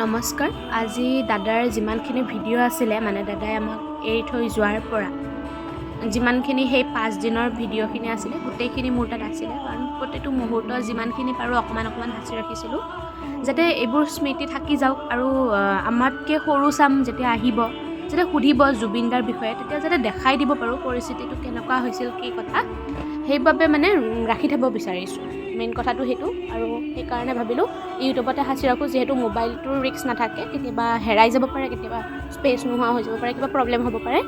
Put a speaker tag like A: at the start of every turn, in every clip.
A: নমস্কাৰ। আজি দাদাৰ যিমানখিনি ভিডিঅ' আছিলে, মানে দাদাই আমাক এৰি থৈ যোৱাৰ পৰা যিমানখিনি সেই 5 দিনৰ ভিডিঅ'খিনি আছিলে, গোটেইখিনি মোৰ তাত আছিলে। কাৰণ প্ৰতিটো মুহূৰ্ত যিমানখিনি পাৰোঁ অকণমান অকণমান সাঁচি ৰাখিছিলোঁ, যাতে এইবোৰ স্মৃতি থাকি যাওক আৰু আমাতকৈ সৰু চাম যেতিয়া আহিব, যেতিয়া সুধিব জুবিন দাৰ বিষয়ে, তেতিয়া যাতে দেখাই দিব পাৰোঁ পৰিস্থিতিটো কেনেকুৱা হৈছিল, কি কথা। সেইবাবে মানে ৰাখি থ'ব বিচাৰিছোঁ, মেইন কথাটো সেইটো। আৰু সেইকাৰণে ভাবিলোঁ ইউটিউবতে সাঁচি ৰাখোঁ, যিহেতু মোবাইলটোৰ ৰিস্ক নাথাকে। কেতিয়াবা হেৰাই যাব পাৰে, কেতিয়াবা স্পেচ নোহোৱা হৈ যাব পাৰে, কিবা প্ৰব্লেম হ'ব পাৰে।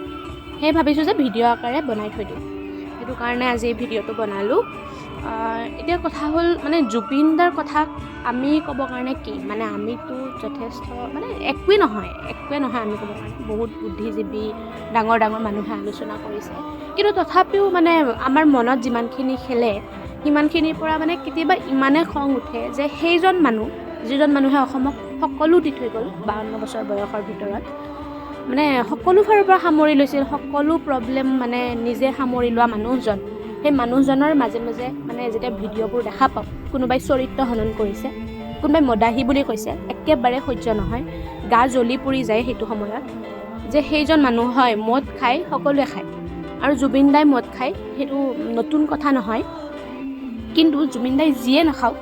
A: সেই ভাবিছোঁ যে ভিডিঅ' আকাৰে বনাই থৈ দিওঁ। সেইটো কাৰণে আজি এই ভিডিঅ'টো বনালোঁ। এতিয়া কথা হ'ল, মানে জুবিন দাৰ কথা আমি ক'ব কাৰণে কি, মানে আমিতো যথেষ্ট, মানে একোৱেই নহয়, একোৱেই নহয় আমি ক'ব কাৰণে। বহুত বুদ্ধিজীৱী, ডাঙৰ ডাঙৰ মানুহে আলোচনা কৰিছে, কিন্তু তথাপিও মানে আমাৰ মনত যিমানখিনি খেলে, সিমানখিনিৰ পৰা মানে কেতিয়াবা ইমানেই খং উঠে যে সেইজন মানুহ, যিজন মানুহে অসমক সকলো দি থৈ গ'ল 52 বছৰ বয়সৰ ভিতৰত, মানে সকলো ফালৰ পৰা সামৰি লৈছিল, সকলো প্ৰব্লেম মানে নিজে সামৰি লোৱা মানুহজন, সেই মানুহজনৰ মাজে মাজে মানে যেতিয়া ভিডিঅ'বোৰ দেখা পাওঁ, কোনোবাই চৰিত্ৰ হনন কৰিছে, কোনোবাই মদাহী বুলি কৈছে, একেবাৰে সহ্য নহয়, গা জ্বলি পুৰি যায় সেইটো সময়ত যে সেইজন মানুহ হয় মদ খায়, সকলোৱে খায়, আৰু জুবিন দাই মদ খায়, সেইটো নতুন কথা নহয়। কিন্তু জুবিন দাই যিয়ে নাখাওক,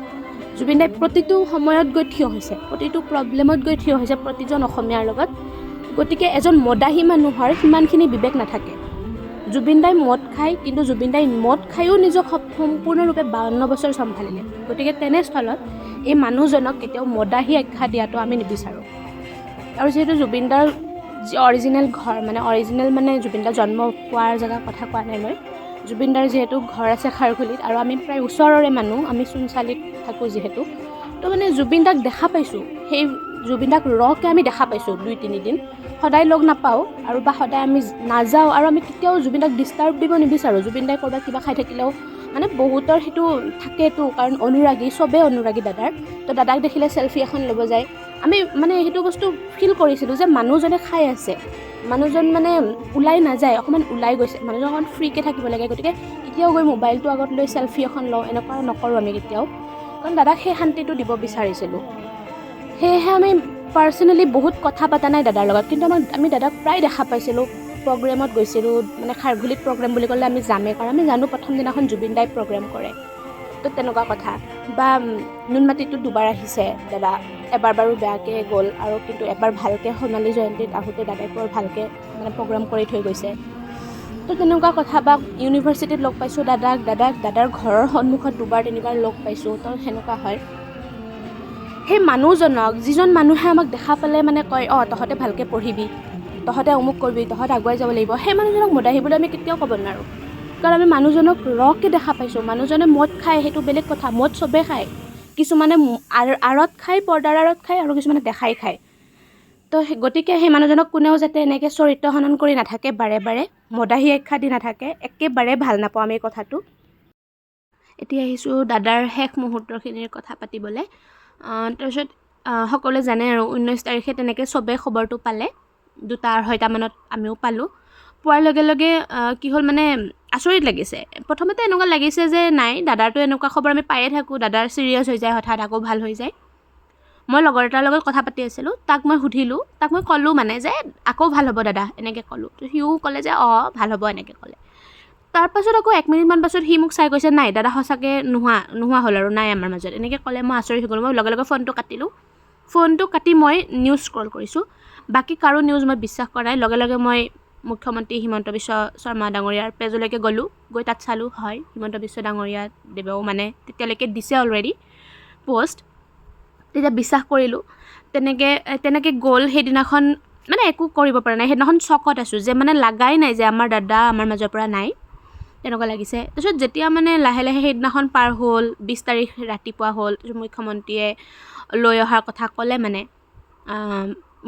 A: জুবিন দাই প্ৰতিটো সময়ত গৈ থিয় হৈছে, প্ৰতিটো প্ৰব্লেমত গৈ থিয় হৈছে প্ৰতিজন অসমীয়াৰ লগত। গতিকে এজন মদাহী মানুহৰ সিমানখিনি বিবেক নাথাকে। জুবিন দাই মদ খায়, কিন্তু জুবিন দাই মদ খায়ো নিজক সম্পূৰ্ণৰূপে 52 বছৰ চম্ভালিলে। গতিকে তেনেস্থলত এই মানুহজনক কেতিয়াও মদাহী আখ্যা দিয়াটো আমি নিবিচাৰোঁ। আৰু যিহেতু জুবিন দাৰ যি অৰিজিনেল ঘৰ, মানে অৰিজিনেল মানে জুবিন দাৰ জন্ম পোৱাৰ জেগাৰ কথা কোৱা নাই মই, জুবিন দাৰ যিহেতু ঘৰ আছে খাৰঘুলিত আৰু আমি প্ৰায় ওচৰৰে মানুহ, আমি চূণচালিত থাকোঁ যিহেতু, তো মানে জুবিন দাক দেখা পাইছোঁ, সেই জুবিন দাক ৰকৈ আমি দেখা পাইছোঁ 2-3 দিন। সদায় লগ নাপাওঁ আৰু বা সদায় আমি নাযাওঁ আৰু আমি কেতিয়াও জুবিন দাক ডিষ্টাৰ্ব দিব নিবিচাৰোঁ। জুবিন দাই ক'ৰবাত কিবা খাই থাকিলেও মানে বহুতৰ সেইটো থাকেতো, কাৰণ অনুৰাগী, চবেই অনুৰাগী দাদাৰ, তো দাদাক দেখিলে চেলফি এখন ল'ব যায়। আমি মানে সেইটো বস্তু ফিল কৰিছিলোঁ যে মানুহজনে খাই আছে, মানুহজন মানে ওলাই নাযায়, অকণমান ওলাই গৈছে, মানুহজন অকণমান ফ্ৰীকৈ থাকিব লাগে। গতিকে কেতিয়াও গৈ মোবাইলটো আগত লৈ চেলফি এখন লওঁ, এনেকুৱা নকৰোঁ আমি কেতিয়াও, কাৰণ দাদাক সেই শান্তিটো দিব বিচাৰিছিলোঁ। সেয়েহে আমি পাৰ্চনেলি বহুত কথা পতা নাই দাদাৰ লগত, কিন্তু আমি দাদাক প্ৰায় দেখা পাইছিলোঁ। প্ৰগ্ৰেমত গৈছিলোঁ, মানে খাৰঘুলিত প্ৰগ্ৰেম বুলি ক'লে আমি যামেই, কাৰণ আমি জানো প্ৰথম দিনাখন জুবিন দাই প্ৰগ্ৰেম কৰে, তো তেনেকুৱা কথা। বা নুনমাটিতো দুবাৰ আহিছে দাদা, এবাৰ বাৰু বেয়াকৈ গ'ল আৰু কিন্তু এবাৰ ভালকৈ সোণালী জয়ন্তীত আহোঁতে দাদাই বৰ ভালকৈ মানে প্ৰগ্ৰেম কৰি থৈ গৈছে, তো তেনেকুৱা কথা। বা ইউনিভাৰ্চিটিত লগ পাইছোঁ দাদাক, দাদাৰ ঘৰৰ সন্মুখত দুবাৰ তিনিবাৰ লগ পাইছোঁ, তো সেনেকুৱা হয়। সেই মানুহজনক, যিজন মানুহে আমাক দেখা পালে মানে কয়, অঁ, তহঁতে ভালকৈ পঢ়িবি, তহঁতে অমুক কৰিবি, তহঁত আগুৱাই যাব লাগিব, সেই মানুহজনক মদাহী বুলি আমি কেতিয়াও ক'ব নোৱাৰোঁ। কাৰণ আমি মানুহজনক ৰকৈ দেখা পাইছোঁ। মানুহজনে মদ খায়, সেইটো বেলেগ কথা, মদ চবেই খায়, কিছুমানে আঁৰত খায়, পৰ্দাৰ আঁৰত খায় আৰু কিছুমানে দেখাই খায়। তো গতিকে সেই মানুহজনক কোনেও যাতে এনেকৈ চৰিত্ৰ হনন কৰি নাথাকে, বাৰে বাৰে মদাহী আখ্যা দি নাথাকে, একেবাৰে ভাল নাপাওঁ আমি এই কথাটো। এতিয়া আহিছোঁ দাদাৰ শেষ মুহূৰ্তখিনিৰ কথা পাতিবলৈ। তাৰপিছত সকলোৱে জানে আৰু 19 তাৰিখে তেনেকৈ চবেই খবৰটো পালে, 2টা 2:30মানত আমিও পালোঁ। পোৱাৰ লগে লগে কি হ'ল, মানে আচৰিত লাগিছে। প্ৰথমতে এনেকুৱা লাগিছে যে নাই, দাদাৰতো এনেকুৱা খবৰ আমি পায়ে থাকোঁ, দাদাৰ ছিৰিয়াছ হৈ যায় হঠাৎ, আকৌ ভাল হৈ যায়। মই লগৰ এটাৰ লগত কথা পাতি আছিলোঁ, তাক মই সুধিলোঁ, তাক মই ক'লোঁ মানে যে আকৌ ভাল হ'ব দাদা, এনেকৈ ক'লোঁ। তো সিও ক'লে যে অঁ, ভাল হ'ব, এনেকৈ ক'লে। তাৰপাছত আকৌ এক মিনিটমান পাছত সি মোক চাই কৈছে, নাই দাদা সঁচাকৈ নোহোৱা নোহোৱা হ'ল আৰু নাই আমাৰ মাজত, এনেকৈ ক'লে। মই আচৰিত হৈ গ'লোঁ। মই লগে লগে ফোনটো কাটিলোঁ। ফোনটো কাটি মই নিউজ স্ক্ৰল কৰিছোঁ, বাকী কাৰো নিউজ মই বিশ্বাস কৰা নাই। লগে লগে মই মুখ্যমন্ত্ৰী হিমন্ত বিশ্ব শৰ্মা ডাঙৰীয়াৰ পেজলৈকে গ'লোঁ, গৈ তাত চালোঁ, হয়, হিমন্ত বিশ্ব ডাঙৰীয়া দেৱেও মানে তেতিয়ালৈকে দিছে অলৰেডি পষ্ট। তেতিয়া বিশ্বাস কৰিলোঁ। তেনেকৈ তেনেকৈ গ'ল সেইদিনাখন, মানে একো কৰিব পৰা নাই। সেইদিনাখন চকত আছোঁ যে মানে লাগাই নাই যে আমাৰ দাদা আমাৰ মাজৰ পৰা নাই, তেনেকুৱা লাগিছে। তাৰপিছত যেতিয়া মানে লাহে লাহে সেইদিনাখন পাৰ হ'ল, 20 তাৰিখ ৰাতিপুৱা হ'ল, তাৰপিছত মুখ্যমন্ত্ৰীয়ে লৈ অহাৰ কথা ক'লে, মানে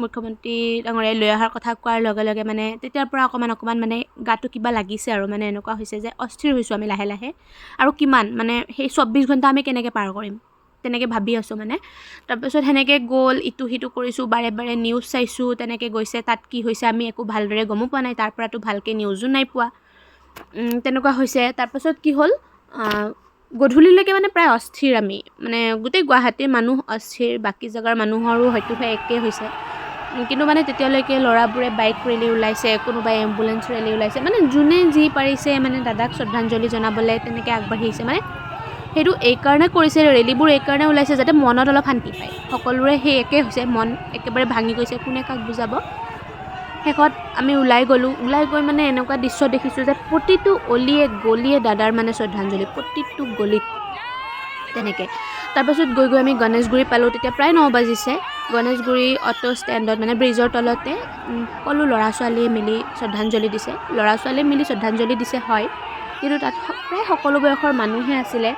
A: মুখ্যমন্ত্ৰী ডাঙৰীয়াই লৈ অহাৰ কথা কোৱাৰ লগে লগে মানে তেতিয়াৰ পৰা অকণমান অকণমান মানে গাটো কিবা লাগিছে আৰু মানে এনেকুৱা হৈছে যে অস্থিৰ হৈছোঁ আমি লাহে লাহে আৰু কিমান মানে সেই 24 ঘণ্টা আমি কেনেকৈ পাৰ কৰিম, তেনেকৈ ভাবি আছোঁ মানে। তাৰপিছত সেনেকৈ গ'ল, ইটো সিটো কৰিছোঁ, বাৰে বাৰে নিউজ চাইছোঁ, তেনেকৈ গৈছে। তাত কি হৈছে আমি একো ভালদৰে গমো পোৱা নাই, তাৰ পৰাতো ভালকৈ নিউজো নাই পোৱা, তেনেকুৱা হৈছে। তাৰপাছত কি হ'ল? গধূলিলৈকে মানে প্ৰায় অস্থিৰ আমি, মানে গোটেই গুৱাহাটীৰ মানুহ অস্থিৰ, বাকী জেগাৰ মানুহৰো হয়তো সেই একেই হৈছে। কিন্তু মানে তেতিয়ালৈকে ল'ৰাবোৰে বাইক ৰেলী ওলাইছে, কোনোবাই এম্বুলেঞ্চ ৰেলী ওলাইছে, মানে যোনে যি পাৰিছে মানে দাদাক শ্ৰদ্ধাঞ্জলি জনাবলৈ তেনেকৈ আগবাঢ়িছে। মানে সেইটো এইকাৰণে কৰিছে, ৰেলীবোৰ এইকাৰণে ওলাইছে যাতে মনত অলপ শান্তি পায়। সকলোৰে সেই একেই হৈছে, মন একেবাৰে ভাঙি গৈছে, কোনে কাক বুজাব। শেষত আমি ওলাই গ'লোঁ, ওলাই গৈ মানে এনেকুৱা দৃশ্য দেখিছোঁ যে প্ৰতিটো অলিয়ে গলিয়ে দাদাৰ মানে শ্ৰদ্ধাঞ্জলি, প্ৰতিটো গলিত তেনেকৈ। তাৰপাছত গৈ গৈ আমি গণেশগুৰি পালোঁ, তেতিয়া প্ৰায় 9 বাজিছে। গণেশগুৰি অ'টো ষ্টেণ্ডত মানে ব্ৰিজৰ তলতে সকলো ল'ৰা ছোৱালীয়ে মিলি শ্ৰদ্ধাঞ্জলি দিছে। ল'ৰা ছোৱালীয়ে মিলি শ্ৰদ্ধাঞ্জলি দিছে হয়, কিন্তু তাত প্ৰায় সকলো বয়সৰ মানুহে আছিলে।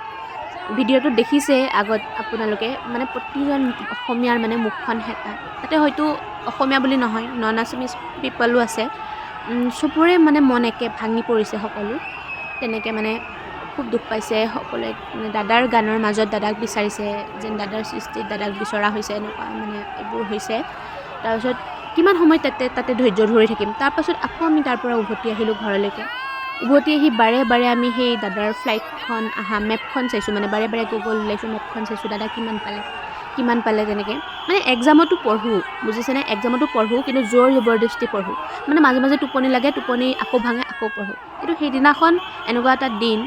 A: ভিডিঅ'টো দেখিছে আগত আপোনালোকে, মানে প্ৰতিজন অসমীয়াৰ মানে মুখখন শেঁতা। তাতে হয়তো অসমীয়া বুলি নহয়, নন আছামিজ পিপলো আছে। চবৰে মানে মন একে ভাঙি পৰিছে সকলো। তেনেকৈ মানে খুব দুখ পাইছে সকলোৱে, মানে দাদাৰ গানৰ মাজত দাদাক বিচাৰিছে, যেন দাদাৰ সৃষ্টিত দাদাক বিচৰা হৈছে, এনেকুৱা মানে এইবোৰ হৈছে। তাৰপিছত কিমান সময় তাতে তাতে ধৈৰ্য ধৰি থাকিম। তাৰপাছত আকৌ আমি তাৰ পৰা উভতি আহিলোঁ ঘৰলৈকে। উভতি আহি বাৰে বাৰে আমি সেই দাদাৰ ফ্লাইটখন অহা মেপখন চাইছোঁ, মানে বাৰে বাৰে গুগল ওলাইছোঁ, মেপখন চাইছোঁ, দাদা কিমান পালে, কিমান পালে তেনেকৈ। মানে এক্সামতো পঢ়োঁ, বুজিছেনে, এক্সামতো পঢ়োঁ, কিন্তু জোৰ জবৰদস্তি পঢ়োঁ, মানে মাজে মাজে টোপনি লাগে, টোপনি আকৌ ভাঙে, আকৌ পঢ়োঁ। কিন্তু সেইদিনাখন এনেকুৱা এটা দিন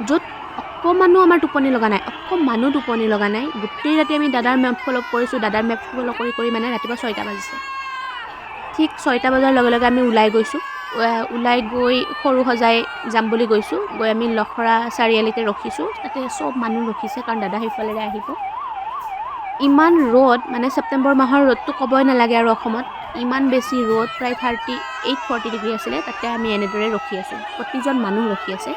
A: য'ত অকণমানো আমাৰ টোপনি লগা নাই, অকণমানো টোপনি লগা নাই। গোটেই ৰাতি আমি দাদাৰ মেপ ফ'ল' কৰিছোঁ, দাদাৰ মেপ ফ'ল' কৰি কৰি মানে ৰাতিপুৱা 6টা বাজিছে। ঠিক 6টা বজাৰ লগে লগে আমি ওলাই গৈছোঁ। ওলাই গৈ সৰু সজাই যাম বুলি গৈছোঁ। গৈ আমি লখৰা চাৰিআলিতে ৰখিছোঁ, তাতে চব মানুহ ৰখিছে কাৰণ দাদা সেইফালেৰে আহিব। ইমান ৰ'দ, মানে ছেপ্টেম্বৰ মাহৰ ৰ'দটো ক'বই নালাগে আৰু অসমত ইমান বেছি ৰ'দ, প্ৰায় 38-40 ডিগ্ৰী আছিলে। তাতে আমি এনেদৰে ৰখি আছোঁ, প্ৰতিজন মানুহ ৰখি আছে।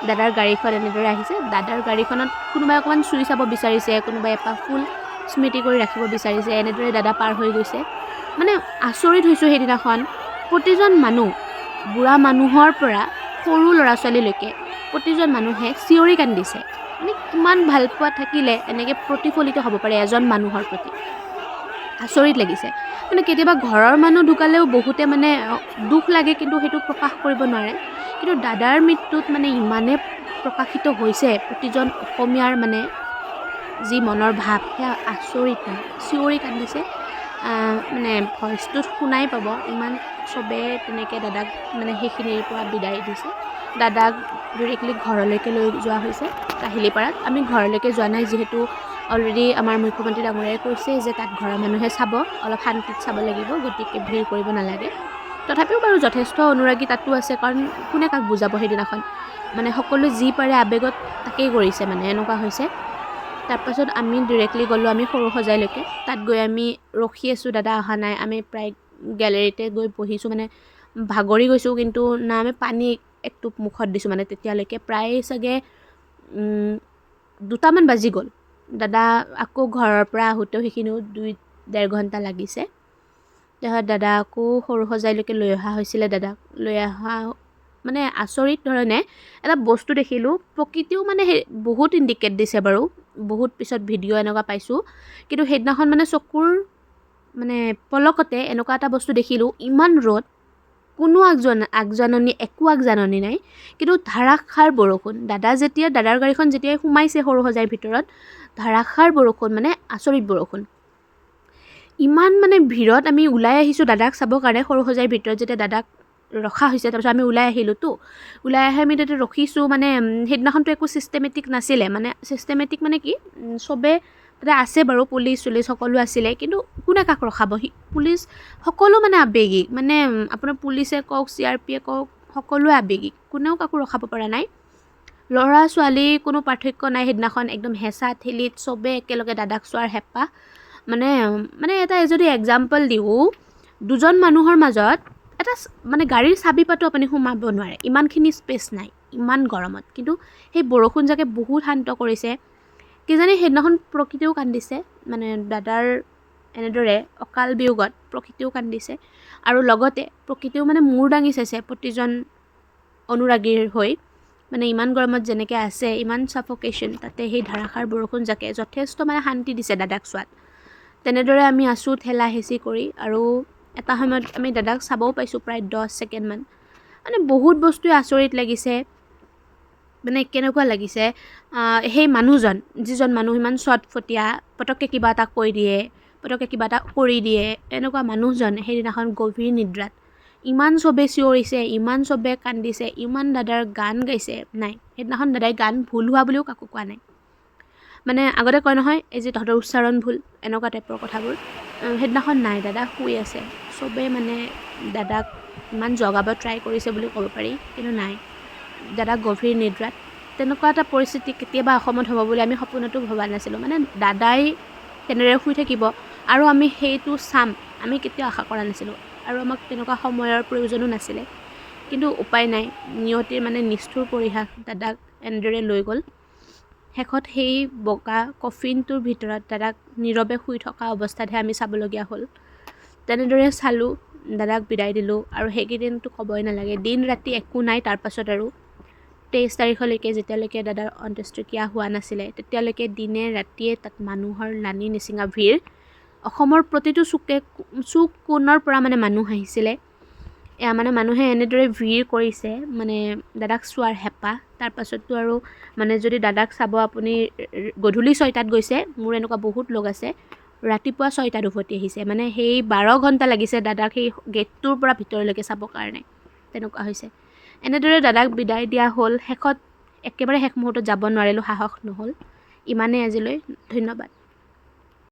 A: দাদাৰ গাড়ীখন এনেদৰে আহিছে, দাদাৰ গাড়ীখনত কোনোবাই অকণমান চুই চাব বিচাৰিছে, কোনোবাই এপাহ ফুল স্মৃতি কৰি ৰাখিব বিচাৰিছে। এনেদৰে দাদা পাৰ হৈ গৈছে। মানে আচৰিত হৈছোঁ সেইদিনাখন, প্ৰতিজন মানুহ, বুঢ়া মানুহৰ পৰা সৰু ল'ৰা ছোৱালীলৈকে প্ৰতিজন মানুহে চিঞৰি কান্দিছে। মানে কিমান ভালপোৱা থাকিলে এনেকৈ প্ৰতিফলিত হ'ব পাৰে এজন মানুহৰ প্ৰতি, আচৰিত লাগিছে। মানে কেতিয়াবা ঘৰৰ মানুহ ঢুকালেও বহুতে মানে দুখ লাগে, কিন্তু সেইটো প্ৰকাশ কৰিব নোৱাৰে। কিন্তু দাদাৰ মৃত্যুত মানে ইমানে প্ৰকাশিত হৈছে প্ৰতিজন অসমীয়াৰ মানে যি মনৰ ভাৱ, সেয়া আচৰিত, মানে চিঞৰি কান্দিছে। মানে ভইচটোত শুনাই পাব, ইমান চবে তেনেকৈ দাদাক মানে সেইখিনিৰ পৰা বিদায় দিছে। দাদাক ডিৰেক্টলি ঘৰলৈকে লৈ যোৱা হৈছে কাহিলীপাৰাত। আমি ঘৰলৈকে যোৱা নাই, যিহেতু অলৰেডি আমাৰ মুখ্যমন্ত্ৰী ডাঙৰীয়াই কৈছে যে তাত ঘৰৰ মানুহে চাব, অলপ শান্তিত চাব লাগিব, গতিকে ভিৰ কৰিব নালাগে। তথাপিও বাৰু যথেষ্ট অনুৰাগী তাতো আছে, কাৰণ কোনে কাক বুজাব সেইদিনাখন, মানে সকলোৱে যি পাৰে আৱেগত তাকেই কৰিছে, মানে এনেকুৱা হৈছে। তাৰপাছত আমি ডিৰেক্টলি গ'লোঁ আমি সৰু সজাইলৈকে। তাত গৈ আমি ৰখি আছোঁ, দাদা অহা নাই। আমি প্ৰায় গেলেৰীতে গৈ বহিছোঁ, মানে ভাগৰি গৈছোঁ, কিন্তু না আমি পানী একটোপ মুখত দিছোঁ। মানে তেতিয়ালৈকে প্ৰায় চাগে 2টামান বাজি গ'ল। দাদা আকৌ ঘৰৰ পৰা আহোঁতেও সেইখিনিও 2-ডেৰ ঘণ্টা লাগিছে। তাৰপিছত দাদা আকৌ সৰু সজাইলৈকে লৈ অহা হৈছিলে। দাদাক লৈ অহা মানে আচৰিত ধৰণে এটা বস্তু দেখিলোঁ, প্ৰকৃতিও মানে সেই বহুত ইণ্ডিকেট দিছে বাৰু, বহুত পিছত ভিডিঅ' এনেকুৱা পাইছোঁ। কিন্তু সেইদিনাখন মানে চকুৰ মানে পলকতে এনেকুৱা এটা বস্তু দেখিলোঁ, ইমান ৰ'দ, কোনো আগজাননী, একো আগজাননী নাই, কিন্তু ধাৰাসাৰ বৰষুণ। দাদাৰ গাড়ীখন যেতিয়াই সোমাইছে সৰু সজাইৰ ভিতৰত, ধাৰাসাৰ বৰষুণ, মানে আচৰিত বৰষুণ। ইমান মানে ভিৰত আমি ওলাই আহিছোঁ দাদাক চাবৰ কাৰণে। সৰু সজাইৰ ভিতৰত যেতিয়া দাদাক ৰখা হৈছে, তাৰপিছত আমি ওলাই আহিলোঁতো, ওলাই আহি আমি তাতে ৰখিছোঁ। মানে সেইদিনাখনতো একো ছিষ্টেমেটিক নাছিলে, মানে ছিষ্টেমেটিক মানে কি, চবে তাতে আছে বাৰু, পুলিচ চুলিচ সকলো আছিলে, কিন্তু কোনে কাক ৰখাব, পুলিচ সকলো মানে আৱেগিক, মানে আপোনাৰ পুলিচে কওক, চি আৰ পিয়ে কওক, সকলোৱে আৱেগিক, কোনেও কাকো ৰখাব পৰা নাই। ল'ৰা ছোৱালী কোনো পাৰ্থক্য নাই সেইদিনাখন, একদম হেঁচা ঠেলিত চবে একেলগে দাদাক চোৱাৰ হেঁপাহ। মানে মানে এটা যদি এক্সাম্পল দিওঁ, দুজন মানুহৰ মাজত এটা মানে গাড়ীৰ চাবি পাতো আপুনি সোমাব নোৱাৰে, ইমানখিনি স্পেচ নাই, ইমান গৰমত। কিন্তু সেই বৰষুণজাকে বহুত শান্ত কৰিছে। কিজানি সেইদিনাখন প্ৰকৃতিও কান্দিছে, মানে দাদাৰ এনেদৰে অকাল বিয়োগত প্ৰকৃতিও কান্দিছে, আৰু লগতে প্ৰকৃতিও মানে মূৰ দাঙি চাইছে প্ৰতিজন অনুৰাগীৰ হৈ। মানে ইমান গৰমত যেনেকৈ আছে, ইমান ছাফ'কেশ্যন, তাতে সেই ধাৰাসাৰ বৰষুণজাকে যথেষ্ট মানে শান্তি দিছে দাদাক চোৱাত। তেনেদৰে আমি আছোঁ ঠেলা হেঁচি কৰি, আৰু এটা সময়ত আমি দাদাক চাবও পাইছোঁ প্ৰায় 10 ছেকেণ্ডমান। মানে বহুত বস্তুৱে আচৰিত লাগিছে। মানে কেনেকুৱা লাগিছে, সেই মানুহজন, যিজন মানুহ ইমান চটফটীয়া, পটককৈ কিবা এটা কৈ দিয়ে, পটককৈ কিবা এটা কৰি দিয়ে, এনেকুৱা মানুহজন সেইদিনাখন গভীৰ নিদ্ৰাত। ইমান চবে চিঞৰিছে, ইমান চবে কান্দিছে, ইমান দাদাৰ গান গাইছে, নাই, সেইদিনাখন দাদাই গান ভুল হোৱা বুলিও কাকো কোৱা নাই। মানে আগতে কয় নহয়, এই যে তহঁতৰ উচ্চাৰণ ভুল, এনেকুৱা টাইপৰ কথাবোৰ, সেইদিনাখন নাই, দাদা শুই আছে। চবেই মানে দাদাক ইমান জগাব ট্ৰাই কৰিছে বুলি ক'ব পাৰি, কিন্তু নাই, দাদা গভীৰ নিদ্ৰাত। তেনেকুৱা এটা পৰিস্থিতি কেতিয়াবা অসমত হ'ব বুলি আমি সপোনতো ভবা নাছিলোঁ। মানে দাদাই তেনেদৰে শুই থাকিব আৰু আমি সেইটো চাম, আমি কেতিয়াও আশা কৰা নাছিলোঁ আৰু আমাক তেনেকুৱা সময়ৰ প্ৰয়োজনো নাছিলে। কিন্তু উপায় নাই, নিয়তিৰ মানে নিষ্ঠুৰ পৰিহাস, দাদাক এনেদৰে লৈ গ'ল। শেষত সেই বগা কফিনটোৰ ভিতৰত দাদাক নীৰৱে শুই থকা অৱস্থাতহে আমি চাবলগীয়া হ'ল। তেনেদৰে চালোঁ, দাদাক বিদায় দিলোঁ। আৰু সেইকেইদিনতো ক'বই নালাগে, দিন ৰাতি একো নাই। তাৰপাছত আৰু 23 তাৰিখলৈকে যেতিয়ালৈকে দাদাৰ অন্ত্যেষ্টিক্ৰিয়া হোৱা নাছিলে, তেতিয়ালৈকে দিনে ৰাতিয়ে তাত মানুহৰ লানি নিচিঙা ভিৰ। অসমৰ প্ৰতিটো চুকে চুক কোণৰ পৰা মানে মানুহ আহিছিলে। এয়া মানে মানুহে এনেদৰে ভিৰ কৰিছে মানে দাদাক চোৱাৰ হেঁপাহ। তাৰপাছততো আৰু মানে যদি দাদাক চাব আপুনি গধূলি 6টাত গৈছে, মোৰ এনেকুৱা বহুত লগ আছে, ৰাতিপুৱা 6টাত উভতি আহিছে। মানে সেই 12 ঘণ্টা লাগিছে দাদাক সেই গেটটোৰ পৰা ভিতৰলৈকে চাবৰ কাৰণে, তেনেকুৱা হৈছে। এনেদৰে দাদাক বিদায় দিয়া হ'ল। শেষত একেবাৰে শেষ মুহূৰ্তত যাব নোৱাৰিলোঁ, সাহস নহ'ল। ইমানেই আজিলৈ, ধন্যবাদ।